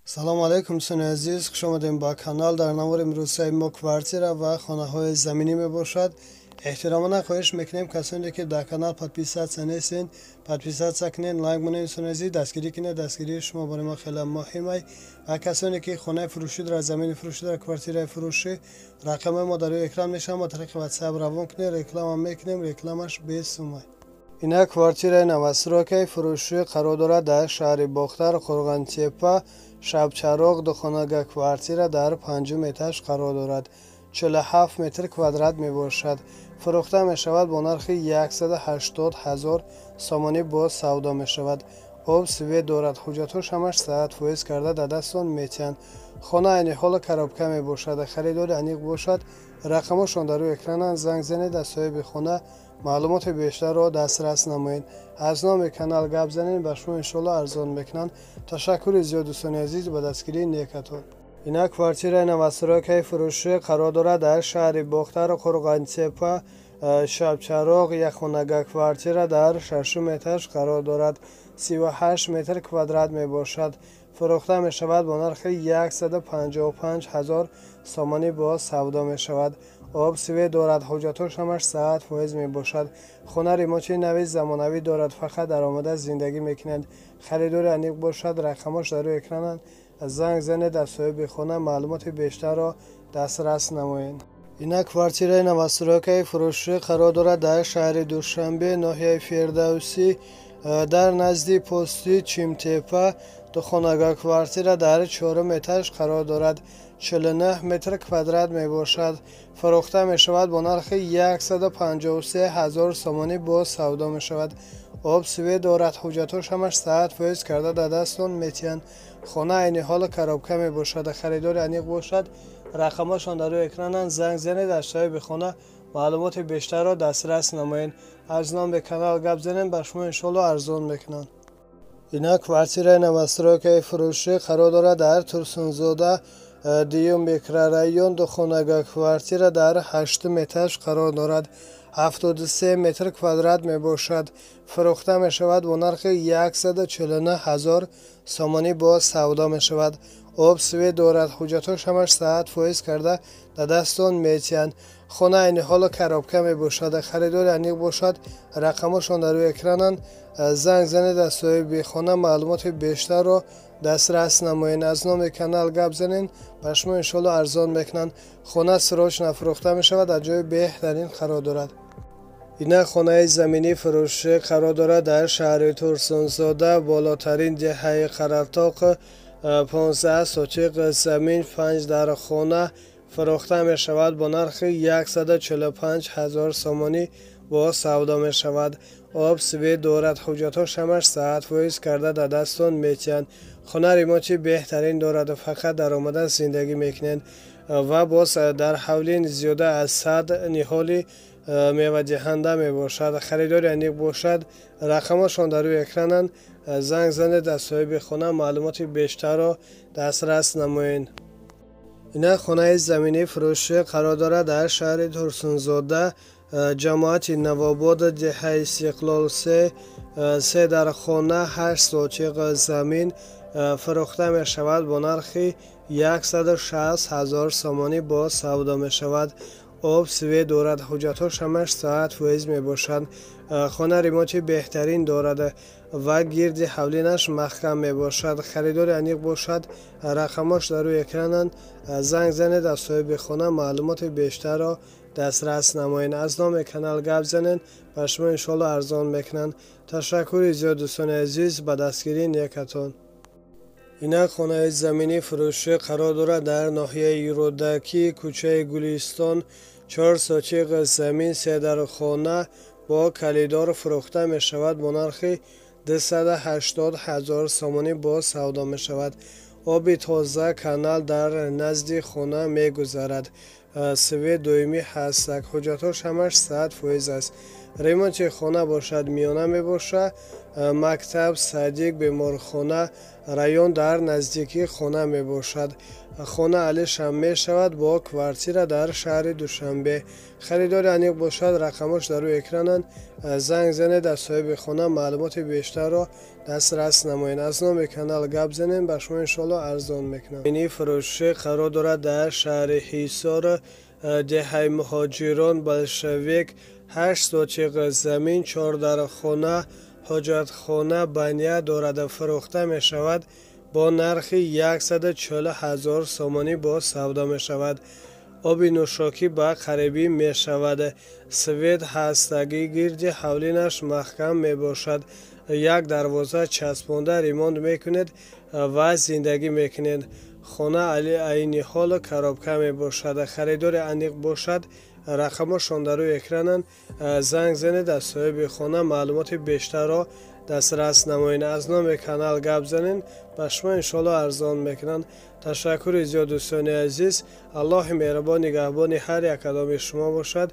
Салом алейкум, дӯстони азиз, хуш омадем ба канал. Дар навори имрӯзаи мо квартира ва хонаҳои заминӣ мебошад. Эҳтиромона хоҳиш мекунем, касоне ки дар канал подписаться нестен, подписаться кунед, лайк монед, дӯстони азиз, дастгирӣ кунед. Дастгирии шумо барои мо хеле муҳим ай. Ва касоне ки хонаи фурӯшӣ дорад, замини фурӯшӣ дорад, квартираи фурӯшӣ, рақамҳои мо дар рӯи экран мешавад, мо тариқи WhatsApp равон кунед, реклама мекунем, рекламаш бесумай. Ина квартираи новостройкаи фурӯшӣ қарор дорад дар шаҳри Бохтар, Қурғонтеппа, Шабчароғ. Духонага квартира дар панҷум этаж қарор дорад, 47 метр квадрат мебошад. Фурӯхта мешавад бо нархи 180 ҳазор сомонӣ, боз савдо мешавад. Об, свет дорад, ҳуҷҷатҳош ҳамаш 100% карда дар дастон метиҳанд. Хона айни ҳоло коробка мебошад. Харидори аниқ бошад, рақамҳошон дар рӯи экрананд, занг занед, аз соҳиби хона маълумоти бештарро дастрас намоед. Аз номи канал гап занед, ба шумо иншоалло арзон мекунанд. Ташаккури зиёд, дӯстони азиз, ба дастгирии некатон. Ина квартираи новостройкаи фурӯшӣ қарор дорад дар шаҳри Бохтар, Қурғонтеппа, Шабчароғ. Якхонага квартира дар шашум этаж қарор дорад, 38 метр квадрат мебошад. Фурӯхта мешавад бо нархи 155 ҳазор сомонӣ, боз савдо мешавад. Об, свет дорад, ҳуҷҷатҳош ҳамаш 100% мебошад. Хона ремонти нави замонавӣ дорад, фақат даромада зиндагӣ мекунад. Харидори аниқ бошад, рақамҳош дар рӯи экрананд, занг занед, аз соҳиби хона маълумоти бештарро дастрас намоед. Ина квартираи новостройкаи фурӯшӣ қарор дорад дар шаҳри Душанбе, ноҳияи Фирдавсӣ, дар назди пости Чимтепа. Духонага квартира дар чорум этаж қарор дорад, 49 метр квадрат мебошад. Фурӯхта мешавад бо нархи 153 ҳазор сомонӣ, боз савдо мешавад. Об, свет дорад, ҳуҷҷатҳош ҳамаш 100% карда дар дастон метиҳанд. Хона айни ҳоло коробка мебошад. Харидори аниқ бошад, рақамҳошон дар рӯи экрананд, занг занед, аз соҳиби хона маълумоти бештарро дастрас намоед. Аз номи канал гап занед, ба шумо иншоалло арзон мекунанд. Ина квартираи новостройкаи фурӯшӣ қарор дорад дар Турсунзода, дуюм микрорайон. Духонага квартира дар ҳаштум этаж қарор дорад, 73 метр квадрат мебошад. Фурӯхта мешавад бо нархи 149 ҳазор сомонӣ, боз савдо мешавад. Об, свет дорад, ҳуҷҷатҳош ҳамаш 100% карда дар дастон метиҳанд. Хона айни ҳоло коробка мебошад. Харидори аниқ бошад, рақамҳошон дар рӯи экрананд, занг занед, аз соҳиби хона маълумоти бештарро дастрас намоед. Аз номи канал гап занед, ба шумо иншоалло арзон мекунанд. Хона срочно фурӯхта мешавад, дар ҷои беҳтарин қарор дорад. Ина хонаи заминӣ фурӯшӣ қарор дорад дар шаҳри Турсунзода, болотарин деҳаи Қаратоқ. 15 сотиқ замин, панҷ дар хона фурӯхта мешавад бо нархи 145 ҳазор сомонӣ, боз савдо мешавад. Об, свет дорад, ҳуҷҷатҳош ҳамаш 100% карда дар дастон метиҳанд. Хона ремонти беҳтарин дорад, фақат даромада зиндагӣ мекунед. Ва боз дар ҳавлин зиёда аз 100 ниҳоли мевадиҳанда мебошад. Харидори аниқ бошад, рақамҳошон дар рӯи экрананд, занг занед, аз соҳиби хона маълумоти бештарро дастрас намоед. Ина хонаи заминӣ фурӯшӣ қарор дорад дар шаҳри Турсунзода, ҷамоати Навобод, деҳаи Истиқлол се. Се дар хона, 8 сотиқ замин фурӯхта мешавад бо нархи 160 ҳазор сомонӣ, боз савдо мешавад. Об, свет дорад, ҳуҷҷатҳош ҳамаш 100% мебошад. Хона ремонти беҳтарин дорад ва гирди ҳавлинаш маҳкам мебошад. Харидори аниқ бошад, рақамҳош дар рӯи экрананд, занг занед, аз соҳиби хона маълумоти бештарро дастрас намоед. Аз номи канал гап занед, ба шумо иншоалло арзон мекунанд. Ташаккури зиёд, дӯстони азиз, ба дастгирии некатон. Ина хонаи заминӣ фурӯшӣ қарор дорад дар ноҳияи Рӯдакӣ, кӯчаи Гулистон. 4 сотиқ замин, се дар хона бо калидор фурӯхта мешавад бо нархи 280 ҳазор сомонӣ, боз савдо мешавад. Оби тоза, канал дар назди хона мегузарад, свет доимӣ ҳастак, ҳуҷҷатҳош ҳамаш 100% аст. Ремонти хона бошад миёна мебошад. Мактаб, садик, беморхона, район дар наздикии хона мебошад. Хона алишам мешавад бо квартира дар шаҳри Душанбе. Харидори аниқ бошад, рақамош дар рӯи экрананд. Занг занед, аз соҳиби хона маълумоти бештарро дастрас намоед. Аз номи канал гап занем, ба шумо иншоалло арзон мекунам. Ини фурӯшӣ қарор дорад дар шаҳри Ҳисор, деҳаи Муҳоҷирон, Болшевик. 8 сотиқ замин, 4 дархона, ҳоҷатхона, баня дорад. Фурӯхта мешавад бо нархи 140 000 сомонӣ бо савдо мешавад. Оби нӯшокӣ ба қарибӣ мешавад. Свет ҳастагӣ, гирди ҳавлинаш маҳкам мебошад. Як дарвоза часпонда ремонт мекунед ва зиндагӣ мекунед. Хона айни ҳол коробка мебошад. Харидори аниқ бошад, рақамошон дар рӯи экрананд. Занг занед, аз соҳиби хона маълумоти бештарро дастрас намоед. Аз номи канал гап занед, ба шумо иншоалло арзон мекунанд. Ташаккури зиёд, дӯстони азиз. Аллоҳи меҳрубон нигаҳбони ҳар як кадоми шумо бошад.